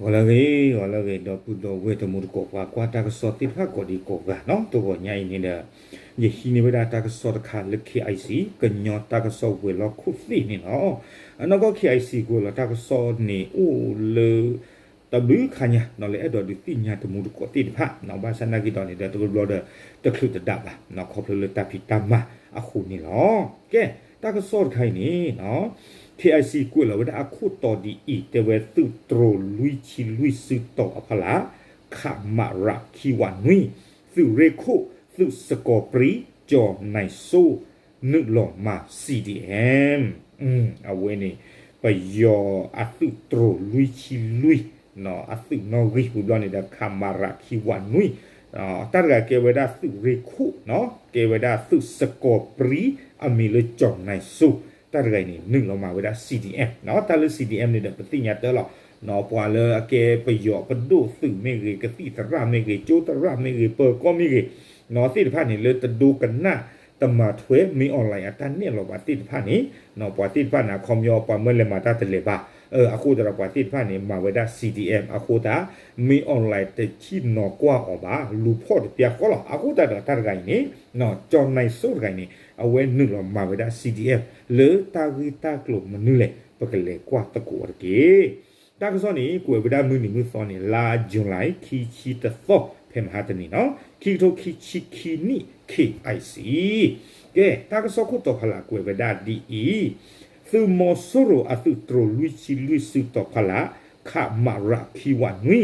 ဂီၤလၢအဂ့ၤ, ဂီၤလၢအဂ့ၤ ဒီပုၢ်ဒီဝဲၢ်တံၤသကိး ပှၤကွၢ်တၢ်ကစီၣ်သ့ၣ်တဖၣ်ကိးဒံကိးဂၤနီၤ, တဂီၤညါအံၤန့ၣ်ဒီး ယဟံးန့ၢ်ဝဲဒၣ်တၢ်ကစီၣ်တခါလၢ K I C ကညီတၢ်ကစီၣ်ဝဲၤလီၢ်ခိၣ်သ့ၣ်န့ၣ်လီၤ. အနီၢ်ကီၢ် K I C ကွဲးလီၤတၢ်ကစီၣ်န့ၣ်အိၣ်လၢ တဘျုးခါညါနီၤ လၢအဲၣ်ဒိးဒုးသ့ၣ်ညါတံၤသကိးသ့ၣ်တဖၣ်နီၤ, ဘၣ်ဆၣ်နာ်က့ဒီးန့ၣ်ဒီး တဘျီဘျီဒီး တချုးတဒၣ်ဘၣ်နီၤ, ခီဖျိလၢတၢ်ဖံးတၢ်မၤအဃိန့ၣ်လီၤ. ကဲ, တၢ်ကစီၣ်တခါအံၤန့ၣ်နီၤ K I C ကွဲးလီၤဝဲဒၣ်အခိၣ်တီဒ်အံၤ, တဲဝဲသုးတြိၤလွံၢ်ဆံလွံၢ်စုတီၤအဖီလာ် ခမရ ခံဝးနွံ သုးရ့ၣ်ခိၣ် သုးစကီၤပြံ ကၠီၤနၢၤစိ နုာ်လီၤမၤ C D M အဝဲန့ၣ် ပယီၤအသုးတြိၤလွံၢ်ဆံလွံၢ် အသုးနီၣ်ဂံၢ် ဝံၤဘျီန့ၣ်ဒီး ခမရ ခံဝးနွံ တၢ်တဂၤကဲဝဲဒၣ်သုးရ့ၣ်ခိၣ်နီၤ, ကဲဝဲဒၣ်သုးစကီၤပြံ အမံၤလၢကၠီၤနၢၤစိ, တၢ်တဂၤအံၤန့ၣ် နုာ်လီၤမၤဝဲဒၣ် C D M နီၤ, တၢ်လၢ C D M န့ၣ်ဒီး ပသ့ၣ်ညါတၢ်လီၤနီၤ, ပှၤလၢအကဲပယီၤပဒိၣ်သုးမ့ၢ်ဂ့ၤ, ကသံၣ်သရၣ်မ့ၢ်ဂ့ၤ, ကၠိသရၣ်မ့ၢ်ဂ့ၤ, ပၢၤကီၢ်မ့ၢ်ဂ့ၤနီၤ, သ့ၣ်တဖၣ်န့ၣ် လၢတဒိကနၣ်တမၤထွဲ မင်းအောင်လှိုင် အတၢ်နဲၣ်လီၤဘၣ်သ့ၣ်တဖၣ်န့ၣ်နီၤ, ပှၤသ့ၣ်တဖၣ်န့ၣ် အခီပညီ ပှၤမၢလဲၤမၤတၢ်တလဲၤဘၣ်, အဃိသတးဒီး ပှၤသ့ၣ်တဖၣ်န့ၣ် မၤဝဲဒၣ် C D M အဃိသတး မင်းအောင်လှိုင် တဆံၣ်နီၤကွၢ်အီၤဘၣ်, လူၤဖီၣ်တပျၢ်ဃီလီၤ, အဃိသတးဒီး တၢ်တဂၤအံၤန့ၣ် ကၠီၤနၢၤစိတဂၤအံၤန့ၣ် အဝဲနုာ်လီၤမၤဝဲဒၣ် C D M လၢတၢ်ဂ့ၢ်တၢ်ကျိၤမနုၤလဲၣ် ပကလဲၤကွၢ်သကိးအီၤတက့ၢ်. တၢ်ကစီၣ်န့ၣ် ကွဲးဝဲဒၣ်မုၢ်နံၤမုၢ်သီန့ၣ် လါယူၤလံ ခံဆံတသီ ဖဲမဟါတနံၤနီၤ, ခံကထိခံဆံခံနံၣ် K I C ကဲ, တၢ်ကစီၣ်ခိၣ်တီဖီလာ်ကွဲးဝဲဒၣ်ဒ်အံၤ, သုးမီၤစိရိၤအသုးတြိၤလွံၢ်ဆံလွံၢ်စုတီၤဖီလာ် ခမရ ခံဝးနွံ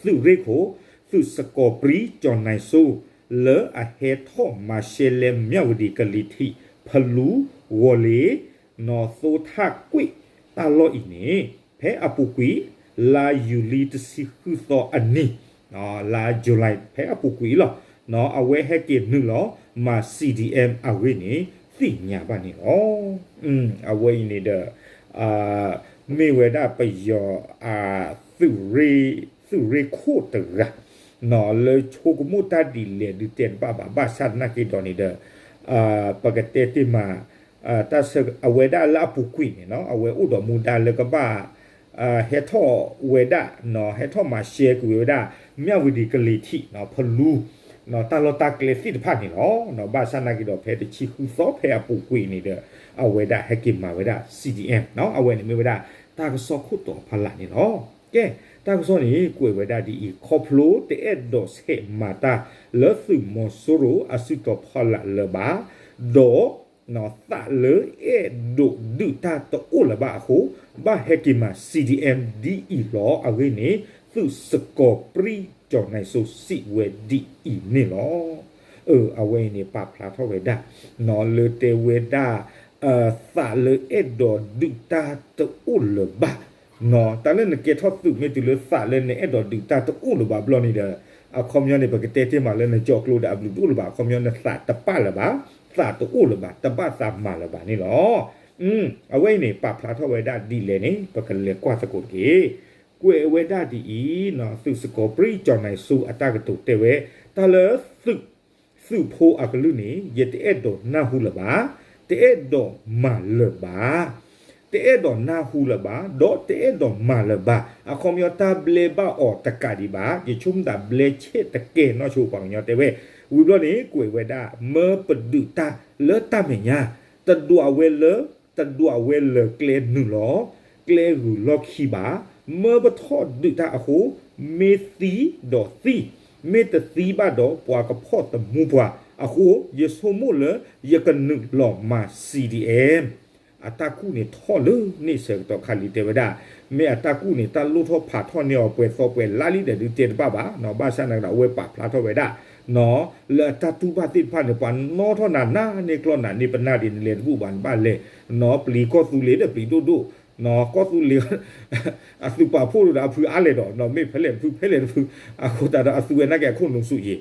သုးရ့ၣ်ခိၣ် သုးစကီၤပြံ ကၠီၤနၢၤစိ လၢအဟဲထီၣ်မၤရှဲလဲမၠၣ်ဝတံၤ ကလံၤထံး ဖလူ ဂီၤလ့ၤ နီၣ်သိထၣ်ကွံာ်တၢ်လီၢ်အံၤန့ၣ် ဖဲအပူၤကွံာ် လါယူၤလံတဆံဃုသီအနံၤ, လါယူၤလံ ဖဲအပူၤကွံာ်အံၤလီၤ, အဝဲဟဲက့ၤနုာ်လီၤမၤ C D M အဂ့ၢ်န့ၣ် သ့ၣ်ညါဘၣ်န့ၣ်လီၤ. အဝဲအံၤန့ၣ်ဒီး မ့ၢ်ဝဲဒၣ်ပယီၤ သုးရ့ၣ်ခိၣ်တဂၤ လၢဆိကမိၣ်တၢ်ဒ်လဲၣ်ဒုးတဲတဘၣ်ဘၣ်, ဘၣ်ဆၣ်သနာ်က့ဒီးန့ၣ်ဒီး ပကတဲတ့ၢ်မး တၢ်ဆၢအဝဲဒၣ်လၢအပူၤကွံာ်န့ၣ်နီၤ, အဝဲအိၣ်ဒီးမူဒါလၢကဘၣ် ဟဲထီၣ်ဝဲဒၣ် ဟဲထီၣ်မၤရှဲကွံာ်ဝဲဒၣ် မၠၣ်ဝတံၤ ကလံၤထံး ဖလူ တၢ်လီၢ်တၢ်ကျဲသ့ၣ်တဖၣ်န့ၣ်လီၤ. ဘၣ်ဆၣ်သနာ်က့ဒီး ဖဲတဆံဃုသီဖဲအပူၤကွံာ်န့ၣ်ဒီး အဝဲဒၣ်ဟဲက့ၤမၤဝဲဒၣ် C D M အဝဲန့ၣ်မ့ၢ်ဝဲဒၣ် တၢ်ကစီၣ်ခိၣ်တီဖီလာ်န့ၣ်လီၤ. ကဲ, တၢ်ကစီၣ်န့ၣ် ကွဲးဝဲဒၣ်ဒ်အံၤ, ခီဖျိတအဲၣ်ဒိးဆဲးမၤတၢ်လၢသုးမီၤစိရိၤအစုတီၤဖီလာ်လၢၤဘၣ်, ဒီး သးလၢအဲၣ်ဒိးဒုးတၢ်တအိၣ်လၢၤဘၣ်အဃိ ဘၣ်ဟဲက့ၤမၤ C D M ဒ်အံၤလီၤ. အဂ့ၢ်န့ၣ် သုးစကီၤပြံ ကၠီၤနၢၤစိ စံးဝဲဒ်အံၤန့ၣ်လီၤ. အဝဲအံၤန့ၣ် ပာ်ဖျါထီၣ်ဝဲဒၣ် လၢတဲဝဲဒၣ် သးလၢအဲၣ်ဒိးဒုးတၢ်တအိၣ်လၢၤဘၣ် တၢ်လၢနကဲထီၣ်သုးမ့ၢ်တုၤလၢသးလၢနအဲၣ်ဒိးဒုးတၢ်တအိၣ်လၢၤဘၣ်ဘျီန့ၣ်ဒီး အခီပညီန့ၣ် ပကတဲတ့ၢ်မးလၢနကၠီကျိဒီးအဘျုးတအိၣ်လၢၤဘၣ်, အခီပညီနသးတပာ်လၢၤဘၣ်, သးတအိၣ်လၢၤဘၣ်, တဘၣ်သးမၤလၢၤဘၣ်န့ၣ်လီၤ. အဝဲအံၤန့ၣ် ပာ်ဖျါထီၣ်ဝဲဒၣ်ဒ်လဲၣ်န့ၣ် ပကလဲၤကွၢ်သကိးတက့ၢ်. ကွဲးဝဲဒၣ်ဒ်အံၤ, သုးစကီၤပြံ ကၠီၤနၢၤစိ အတၢ်ကတိၤတဲဝဲ, တၢ်လၢသုး သုးဖိအကလုၢ်န့ၣ် ယတအဲၣ်ဒိးနၢ်ဟူလၢၤဘၣ်, တအဲၣ်ဒိးမၤလၢၤဘၣ်, တအဲၣ်ဒိးနၢ်ဟူလၢၤဘၣ်, ဒီးတအဲၣ်ဒိးမၤလၢၤဘၣ်, အခီပညီတၢ်ဘျဲဘၣ်အီၤတကးဒံးဘၣ်, ယဆိကမိၣ်သးဘျဲဆဲးတကဲနီၢ်ဆိ ပှၤကညီတဲဝဲ, ဝံၤဘျီန့ၣ် ကွဲးဝဲဒၣ် မၢပဒုးတၢ်လၢတၢ်မဲာ်ညါ, တဒွးဝဲလၢ တဒွးဝဲလၢကျဲနုာ်လီၤ ကျဲဂုၤလီၢ်ခံဘၣ်, မၢပထီၣ်ဒုးတၢ်အဃိ, မ့ၢ်သံဒီးသံ, မ့ၢ်တသံဘၣ်ဒီးပှၤကဖီၣ်သမူပှၤ, အဃိ ယဆိကမိၣ်လၢယကနုာ်လီၤမၤ C D M အတၢ်ကူၣ်န့ၣ်ထီၣ်လၢန့ၣ်ဆၢကတီၢ်ခါလံ တဲဝဲဒၣ်, မ့ၢ်အတၢ်ကူၣ်န့ၣ် တၢ်လိၣ်ထီၣ်ဖးထီၣ်န့ၢ်အီၤပှဲၤသီပှဲၤလါလံဒီးဒုးတဲတဘၣ်ဘၣ်, ဘၣ်ဆၣ်သနာ်က့ဒီး အဝဲပာ်ဖျါထီၣ်ဝဲဒၣ် လၢအတၢ်တူၢ်ဘၣ်သ့ၣ်တဖၣ်န့ၣ် ပှၤနီၣ်ထီၣ်နၤ နၤန့ၢ်ကျီၢ်နၤန့ၢ်ပနၢ်ဒံး နလဲၤတဘူၣ်ဘၣ် နဘၣ်လဲၤ, ပျံၤကီၢ်သူလ့ၤဒီးပျံၤဒိၣ်ဒိၣ်, ကီၢ်သူလ့ၤ အသုးပာ်ဖှိၣ်ဒီးအဖုအါလဲၣ်ဒီး မ့ၢ်ဖဲလဲၣ်တဖု ဖဲလဲၣ်တဖု, အဃိသတးဒီးအသုးဝဲနာ်က့အခိၣ်နူာ်ဆူၣ်အံ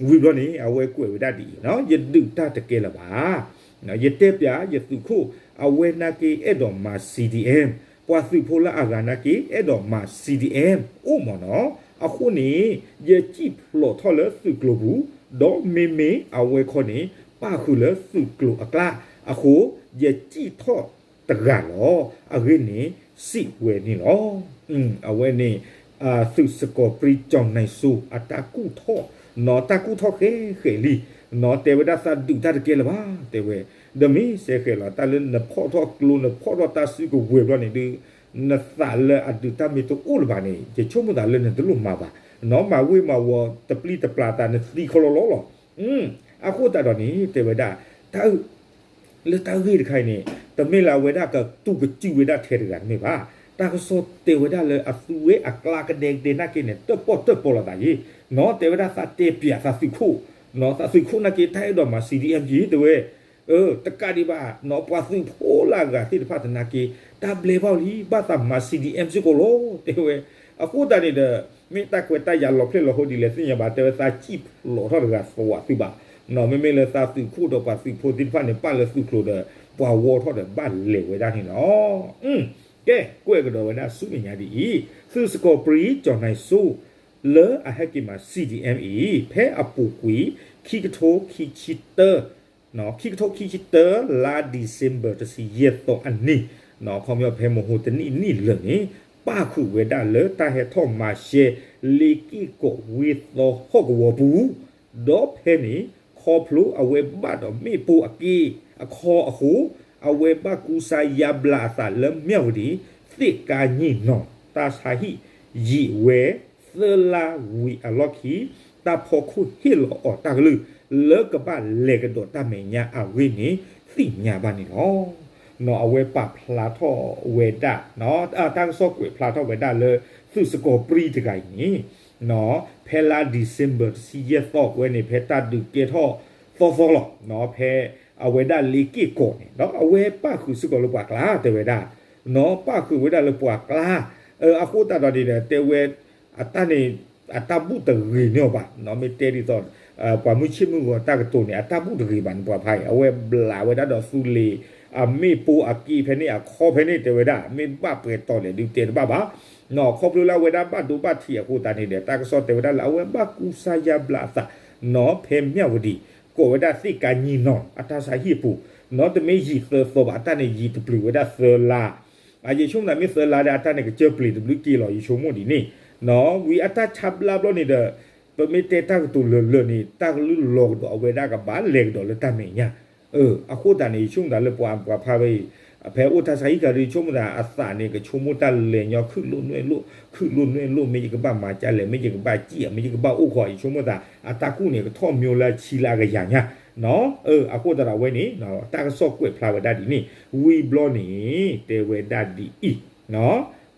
ၤ, ဝံၤဘျီန့ၣ် အဝဲကွဲးဝဲဒၣ်ဒ်အံၤ, ယဒုးတၢ်တကဲလၢၤဘၣ်, ယတဲပျးယသုးခိၣ် အဝဲနာ်က့အဲၣ်ဒိးမၤ C D M, ပှၤသုးဖိလၢအဂၤနာ်က့အဲၣ်ဒိးမၤ C D M အိၣ်မ့ၢ်နီၤ, အဃိန့ၣ် ယစံၣ်ဖျိးထီၣ်လၢသုးကျိၤပူၤ, ဒီးမ့မ့ၢ်အဝဲခီန့ၣ် ပၣ်ဃုာ်လၢသုးကျိၤအကျါ, အဃိ ယစံၣ်ထီၣ်တဂၤလီၤ. အဂ့ၢ်န့ၣ် စံးဝဲန့ၣ်လီၤ. အဝဲန့ၣ် သုးစကီးပြံ ကၠီၤနၢၤစိ အတၢ်ကူၣ်ထီၣ်, နီၢ်တၢ်ကူၣ်ထီၣ်ဃဲဃဲလံ, နီၢ်တဲဝဲဒၣ်သးဒုးတၢ်တကဲလၢၤဘၣ် တဲဝဲ, ဒီးမ့ၢ်စဲဃဲၤလီၤ တၢ်လၢနဖီၣ်ထီၣ်ကျိ နဖီၣ်ထီၣ်တၢ်စုကဝဲၤဘျီန့ၣ်ဒုး နသးလၢအဒုးတၢ်မ့ၢ်တအိၣ်လၢၤဘၣ်န့ၣ် ယဆိကမိၣ်သးလၢနတလိၣ်မၤဘၣ်, နီၢ်မၤဝ့ၤမၤဝီၤတပျံၤတပျၢ်သး နသံခီလီၤလီၤလီၤ. အဃိသတးဒီးန့ၣ် တဲဝဲဒၣ် တၢ် လၢတၢ်ဂ့ၢ်တခါအံၤန့ၣ် တမ့ၢ်လၢအဝဲဒၣ်ကတူၢ်ကစုာ်ဝဲဒၣ်ထဲတဂၤတမ့ၢ်ဘၣ်. တၢ်ကစီၣ်တဲဝဲဒၣ်လၢအသုဝဲအကျါကဒဲကဒဲနာ်က့န့ၣ် တၢၣ်ပီၣ်တၢၣ်ပီလိာ်သးယ့ၤ, နီၢ်တဲဝဲဒၣ်သးတဲပၠးသးသုးခိၣ်, နီၢ်သးသုးခိၣ်နာ်က့ တၢ်အဲၣ်ဒိးမၤ CDM ယ့ၤ တဲဝဲ, တကးဒံးဘၣ် နီၢ်ပှၤသုးဖိလၢအဂၤသ့ၣ်တဖၣ်သနာ်က့ တၢ်ဘျဲဘၣ်လံ ဘၣ်သးမၤ CDM စ့ၢ်ကီးလီၤ တဲဝဲ. အဃိသတးန့ၣ်ဒီး မ့ၢ်တၢ်ခွဲးတၢ်ယာ်လီၤဖျဲၣ်လီၤဟိဒ်လဲၣ်သ့ၣ်ညါဘၣ် တဲဝဲသးစံၣ်ဖျိးထီၣ်တဂၤသဝးသုဘၣ်, နီၢ်မ့မ့ၢ်လၢသးသုးခိၣ်ဒီးပှၤသုးဖိသ့ၣ်တဖၣ်န့ၣ် ပာ်လၢသုးကျိၤဒီး ပှၤဝီထီၣ်ဒီးဘၣ်လဲၤဝဲဒၣ်န့ၣ်လီၤ. ကဲ ကွဲးကဒီးဝဲဒၣ်ဆူမဲာ်ညါဒ်အံၤ, သုးစကီးပြံ ကၠီၤနၢၤစိ လၢအဟဲက့ၤမၤ CDM အံၤ ဖဲအပူၤကွံာ် ခံကထိခံဆံတၢ ခံကထိခံဆံတၢ လါ December တဆံယဲၢ်သီအနံၤ, ခီပညီဖဲမဟိတနံၣ်နံၣ်လၢာ်န့ၣ် ပၣ်ဃုာ်ဝဲဒၣ်လၢတၢ်ဟဲထီၣ်မၤရှဲ လ့က့ၢ်ကီးဝ့ၢ်သီဟီၣ်ကဝီၤပူၤ, ဒီးဖဲန့ၣ် ခီဖျိအဝဲဘၣ်ဒီးမ့ၣ်ပိၢ်အက့ၢ်အခီအဃိ, အဝဲဘၣ်ကူစါယါဘျါအသးလၢမၠၣ်ဝတံၤ သ့ၣ်ကါညံၣ်နီၢ် တၢ်ဆါဟံၣ်ယံာ်ဝဲ သၢလါဝံၤအလီၢ်ခံ တၢ်ဖီခိၣ်ဟ့ၣ်လီၤအီၤတၢ်ကလုၢ် လၢကဘၣ်လဲၤကဒီးတၢ်မဲာ်ညါအဂ့ၢ်န့ၣ် သ့ၣ်ညါဘၣ်န့ၣ်လီၤ. နီၢ်အဝဲပာ်ဖျါထီၣ်ဝဲဒၣ် တၢ်ကစီၣ်ကွဲးဖျါထီၣ်ဝဲဒၣ်လၢ သုးစကီးပြံတဂၤအံၤန့ၣ် ဖဲလါ December တဆံယဲၢ်သီဝဲန့ၣ် ဖဲတၢ်ဒုးကဲထီၣ်သီသီလီၤ. ဖဲအဝဲဒၣ်လ့က့ၢ်ကီးန့ၣ် ဒီးအဝဲပၣ်ဃုာ်စ့ၢ်ကီးလၢပှၤကျါတဲဝဲဒၣ်, နီၢ်ပၣ်ဃုာ်ဝဲဒၣ်လၢပှၤကျါ, အဃိသတးဒီးန့ၣ်ဒီး တဲဝဲ အတၢ်န့ၣ် အတၢ်ဘူၣ်တဂ့ၤန့ၢ်အီၤဘၣ်, မ့ၢ်တဲဒ်သိး ပှၤမုၢ်ဆ့ၣ်မုၢ်ဂီၤတၢ်ကတိၤန့ၣ် အတၢ်ဘူၣ်တဂ့ၤဘၣ်န့ၣ် ပှၤဖးအံၤ အဝဲဘျးဝဲဒၣ်ဒီးသူလ့ၤ အမ့ၣ်ပိၢ်အက့ၢ်ဖဲန့ၣ်အခီဖဲန့ၣ် တဲဝဲဒၣ် မ့ၢ်ဘၣ်ပှဲၤတီၤလဲၣ်ဒုးတဲတဘၣ်ဘၣ်. ခီဖျိလၢအဝဲဒၣ်ဘၣ်ဒိဘၣ်ထံးအဃိသတးန့ၣ်ဒီး တၢ်ကစီၣ်တဲဝဲဒၣ်လၢအဝဲဘၣ်ကူစါယါဘျါအသး နီၢ်ဖဲမၠၣ်ဝတံၤ ကိးဝဲဒၣ်သ့ၣ်ကါညံၣ်နီၢ် အတၢ်ဆါဟံၣ်အပူၤ, နီၢ်တမ့ၢ်ယံာ်သၢသီဘၣ် အတၢ်န့ၣ်ယံာ်တပျုာ်ဝဲဒၣ်သၢလါ ယဆိကမိၣ်သးမ့ၢ်သၢလါဒီး အတၢ်န့ၣ်ကစၢၢ်ပျ့ၤတဘျုးက့ၤလီၤ ယဆိကမိၣ်ဒ်န့ၣ်, နီၢ်ဝံၤအတၢ်ဆါဘျါဘျီန့ၣ်ဒီး ပမ့ၢ်တဲတၢ်ကတိၤလၢာ်လၢာ်န့ၣ် တၢ်ကလုၢ်လီၤကဒီးအဝဲဒၣ်ကဘၣ်လဲၤကဒီးလၢတၢ်မဲာ်ညါ, အဃိသတးန့ၣ် ယဆိကမိၣ်သးလၢပှၤပှၤဖးဝဲအံၤ ဖဲအိၣ်တၢ်ဆါဟံၣ်ခါဒီး ယဆိကမိၣ်သးအသးန့ၣ် ကဆိကမိၣ်တၢ်လဲၤညီ ခုၣ်လိၣ်နွဲၣ်လိၣ် ခုၣ်လိၣ်နွဲၣ်လိၣ် မ့ၢ်ယကဘၣ်မၤကလဲၣ် မ့ၢ်ယကဘၣ်စံၣ် မ့ၢ်ယကဘၣ်အိၣ်ခိး ယဆိကမိၣ်သး အတၢ်ကူၣ်န့ၣ် ကထီၣ်မၠိလၢအဆံလၢအကယၤညါ, နီၢ်အဃိသတးဒီးအဝဲန့ၣ် တၢ်ကစီၣ်ကွဲးဖျါဝဲဒၣ်ဒ်န့ၣ် ဝံၤဘျီန့ၣ် တဲဝဲဒၣ်ဒ်အံၤ,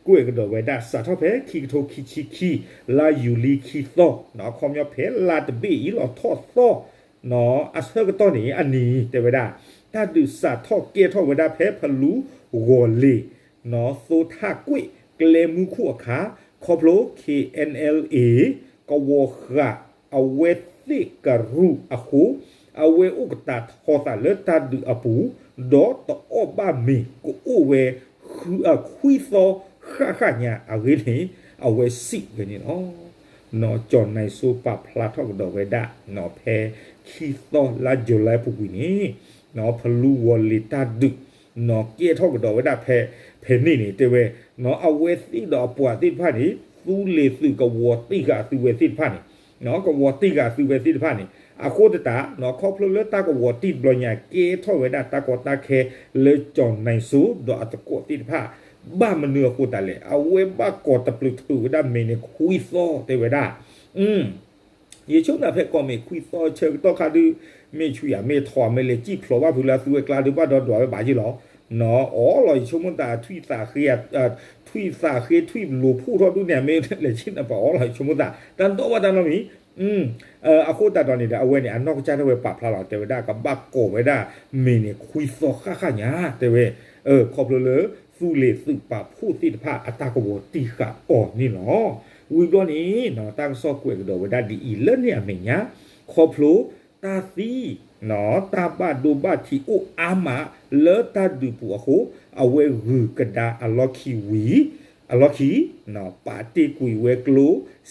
ကွဲးကဒီးဝဲဒၣ်စးထီၣ်ဖဲခံကထိခံဆံခံ လါယူၤလံခံသီ, ခီပညီဖဲလါတဘ့ၣ်အံၤလီၤထီၣ်သီ အဆၢကတီၢ်န့ၣ် အနံၤ တဲဝဲဒၣ် တၢ်ဒုးစးထီၣ်ကဲထီၣ်ဝဲဒၣ်ဖဲဖလူဂီၤလ့ၤ နီၢ်သိထၣ်ကွ့ၣ် ကျဲမူခိၣ်အခါ ခီဖျိ KNLA ကဝီၤဃာ်အဝဲသ့ၣ်ကရူၢ်အဃိ အဝဲအိၣ်ကတာ်ထီသးလၢတၢ်ဒုးအပူၤ ဒီးတအီၣ်ဘၣ်မ့ၤ ကအိၣ်ဝဲ ခွံသီဃၣ်ဃၣ်ညါအဂ့ၢ်န့ၣ် အဝဲစံးဝဲန့ၣ်လီၤ. နီၢ်ကၠီၤနၢၤစိပာ်ဖျါထီၣ်ကဒီးဝဲဒၣ် နီၢ်ဖဲခံသီလါယူၤလံအပူၤကွံာ်န့ၣ် နီၢ်ဖလူဂီၤလ့ၤတၢ်ဒုး နီၢ်ကဲထီၣ်ကဒီးဝဲဒၣ်ဖဲ ဖဲန့ၣ်န့ၣ် တဲဝဲ နီၢ်အဝဲသ့ၣ်ဒီးအပှၤသ့ၣ်တဖၣ်န့ၣ် သူလ့ၤသုးကဝီၤတံၢ်ဃာ်အသုဝဲသ့ၣ်တဖၣ်န့ၣ် နီၢ်ကဝီၤတံၢ်ဃာ်အသုဝဲသ့ၣ်တဖၣ်န့ၣ် အဃိသတး နီၢ်ခီဖျိလၢတၢ်ကဝီၤတံၢ်တဘျီညါ ကဲထီၣ်ဝဲဒၣ်တၢ်ကီတၢ်ခဲလၢကၠီၤနၢၤစိဒီးအသကိးသ့ၣ်တဖၣ် ဘၣ်မနုၤအဃိသတးလဲၣ် အဝဲဘၣ်ကိးတပျုာ်ထုးဝဲဒၣ်မ့ၤန့ၣ်ခွံသီတဲဝဲဒၣ် ယဆိကမိၣ်ဖဲကိးမ့ၢ်ခွံသီဆၢကတီၢ်ခါဒုး မ့ၢ်ဆူယၤမ့ၢ်ထီၣ် မ့ၢ်လဲၤစံၣ်ဖျိးဘၣ်ဖုးလၢအသုဝဲကျါဒုး ဘၣ်ဒီးဒွးဝဲဘၣ်ယ့ၣ်လီၤ. နီၢ်အီလီၤ ယဆိကမိၣ်သး ထွံၣ်သးဃ့ ထွံၣ်သးဃ့ ထွံၣ်လိၤဖှိၣ်ထီၣ်ဒုးန့ၣ် မ့ၢ်လဲၤဆ့ၣ်နီၤပှၤအီလီၤ ယဆိကမိၣ်သး တၢ်နီၣ်ဘၣ်တၢ်နီတမံၤ အဃိသတးဒီးန့ၣ်ဒီး အဝဲန့ၣ် အနီၢ်ကစၢ်ဒၣ်ဝဲပာ်ဖျါလီၤ တဲဝဲဒၣ် ကဘၣ်ကိးဝဲဒၣ်မ့ၤန့ၣ်ခွံသီဃၣ်ဃၣ်ညါ တဲဝဲ ခီဖျိလၢ သူလ့ၤသုးပာ်ဖှိၣ်သ့ၣ်တဖၣ်အတၢ်ကဝီၤတံၢ်ဃာ်အီၤန့ၣ်လီၤ. ဝံၤဘျီန့ၣ် တၢ်ကစီၣ်ကွဲးကဒီးဝဲဒၣ်ဒ်အံၤ လၢန့ၣ်အမဲာ်ညါ ခီဖျိ တၢ်သံ တၢ်ဘၣ်ဒိဘၣ်ထံးအိၣ်အါမးလၢတၢ်ဒုးပူၤအဃိ အဝဲဂုၤကဒါအလီၢ်ခံဝံၤ အလီၢ်ခံ ပာ်တ့ၢ်ကွံာ်ဝဲကျိ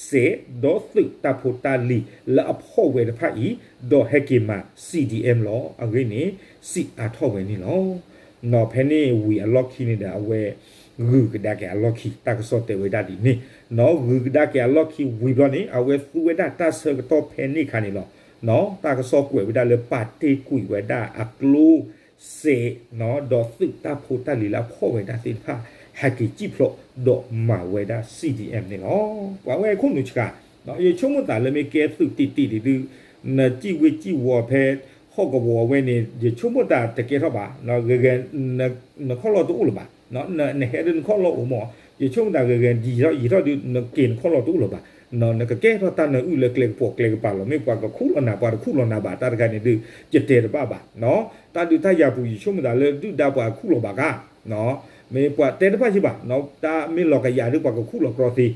စဲး ဒီးသုးတၢ်ဖိတၢ်လံၤလၢအဖီၣ်ဝဲတဖၣ်အံၤ ဒီးဟဲက့ၤမၤ CDM လီၤ. အဂ့ၢ်န့ၣ် စံးအါထီၣ်ဝဲန့ၣ်လီၤ. နီၢ်ဖဲန့ၣ်ဝံၤအလီၢ်ခံန့ၣ်ဒီး အဝဲ ဂုၤကဒါက့ၤအလီၢ်ခံ တၢ်ကစီၣ်တဲဝဲဒၣ်ဒ်န့ၣ်, နီၢ် ဂုၤကဒါက့ၤအလီၢ်ခံဝံၤဘျီန့ၣ် အဝဲသူဝဲဒၣ်တၢ်ဆၢကတီၢ်ဖဲန့ၣ်အခါန့ၣ်လီၤ. နီၢ် တၢ်ကစီၣ်ကွဲးဝဲဒၣ်လၢပာ်တ့ၢ်ကွံာ်ဝဲဒၣ်အကျိစဲး နီၢ် ဒီးသုးတၢ်ဖိတၢ်လံၤလၢအဖီၣ်ဝဲဒၣ်သ့ၣ်တဖၣ် ဟဲက့ၤစံၣ်ဖျိးဒီးမၤဝဲဒၣ် C D M န့ၣ်လီၤ. ပှၤဝဲခိၣ်နူာ်ဆှး ယဆိကမိၣ်သးလၢမ့ၢ်ကဲသုးတံၢ်တံၢ်ဒ်ဒုး နစံၣ်ဝ့စံၣ်ဝီၤဖဲ ဟီၣ်ကဝီၤဝဲန့ၣ် ယဆိကမိၣ်သးတကဲထီၣ်ဘၣ်, ဂဲၤဂဲၤ နခီၣ်လီၢ်တအိၣ်လၢၤဘၣ်, နဟဲဒ်နခီၣ်လီၢ်အိၣ်မး, ယဆိကမိၣ်သးဂဲၤဂဲၤ ယံာ်ထီၣ်ယံာ်ထီၣ်ဒုး နက့ၤနခီၣ်လီၢ်တအိၣ်လၢၤဘၣ်, နကကဲထီၣ်တၢ်နၢအုၣ်လၢကျဲကပိာ်ကျဲကပၤလီၤ. မ့ၢ်ပှၤကခူၣ်လီၤနၤ ပှၤတခူၣ်လီၤနၤဘၣ် တၢ်တခါန့ၣ်ဒုး ယတဲတဘၣ်ဘၣ်, တၢ်ဒုးတၢ်ယၤပူၤ ယဆိကမိၣ်သးလၢဒုၣ်ဒါပှၤခူၣ်လီၤဘၣ်ကါ မ့ၢ်ပှၤတဲတဘၣ်ယံၤဘၣ်, တၢ်မ့ၢ်လီၤကယၤဒုး ပှၤကခူၣ်လီၤကြီသ့,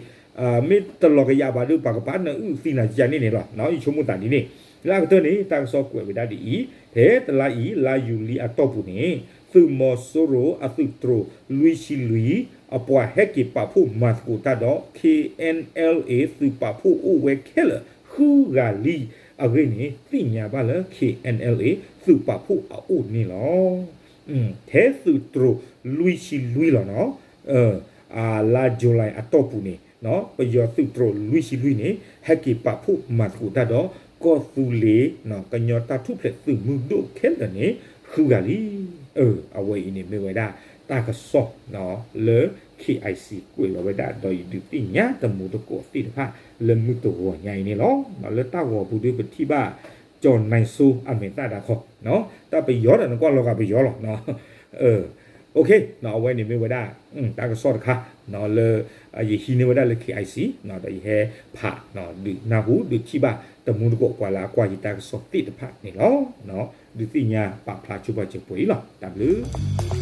မ့ၢ်တလီၤကယၤဘၣ်ဒုး ပှၤကပာ်နၢအုၣ်သံနၤယၤန့ၣ်န့ၣ်လီၤ. ယဆိကမိၣ်သးဒ်န့ၣ်, လၢအကတၢၢ်န့ၣ် တၢ်ကစီၣ်ကွဲးဝဲဒၣ်ဒ်အံၤ, ဖဲတလါအံၤ လါယူၤလံအတီၢ်ပူၤန့ၣ် သုးမီၤစိရိၤအသုးတြိၤလွံၢ်ဆံလွံၢ် အပှၤဟဲက့ၤပာ်ဖှိၣ်မၤသကိးတၢ်ဒီး K N L A သုးပာ်ဖှိၣ်အိၣ်ဝဲခဲလၢာ်ဃုဂၤလံအဂ့ၢ်န့ၣ် သ့ၣ်ညါဘၣ်လၢ K N L A သုးပာ်ဖှိၣ်အအိၣ်န့ၣ်လီၤ. ထဲသုးတြိၤလွံၢ်ဆံလွံၢ်လီၤနီၤ, လါယူၤလံအတီၢ်ပူၤန့ၣ် ပယီၤသုးတြိၤလွံၢ်ဆံလွံၢ်န့ၣ် ဟဲက့ၤပာ်ဖှိၣ်မၤသကိးတၢ်ဒီး ကီၢ်သူလ့ၤ ကညီတၢ်ထူၣ်ဖျဲးသုးမုၢ်ဒိၣ်ခဲလၢာ်န့ၣ် ဃုဂၤလံ. အဝဲအံၤန့ၣ်မ့ၢ်ဝဲဒၣ်တၢ်ကစီၣ် လၢ K I C ကွဲးလီၤဝဲဒၣ် ဒီးယဒုးသ့ၣ်ညါတမူတကိးသ့ၣ်တဖၣ် လၢမုၢ်တဂီၤညါအံၤန့ၣ်လီၤ. လၢတၢ်ဂီၤပူၤဒုးပထံၣ်ဘၣ် ကၠီၤနၢၤစိအမဲာ်သၣ်တခီ, တၢ်ပယီၤဒီးနကွၢ်လီၤဂာ်ပယီၤလီၤ. အဝဲန့ၣ်မ့ၢ်ဝဲဒၣ် တၢ်ကစီၣ်တခါ လၢ ယဟံးန့ၢ်ဝဲဒၣ်လၢ K I C ဒီးယဟဲဖး ဒုးနၢ်ဟူ ဒုးထံၣ်ဘၣ်တမူတကိးပှၤလၢအကွၢ်ယတၢ်ကစီၣ်သ့ၣ်တဖၣ်န့ၣ်လီၤ. ဒုးသ့ၣ်ညါပာ်ဖျါဆိပာ်စၢၤပှဲၤအံၤလီၤ. တၢ်ဘျုး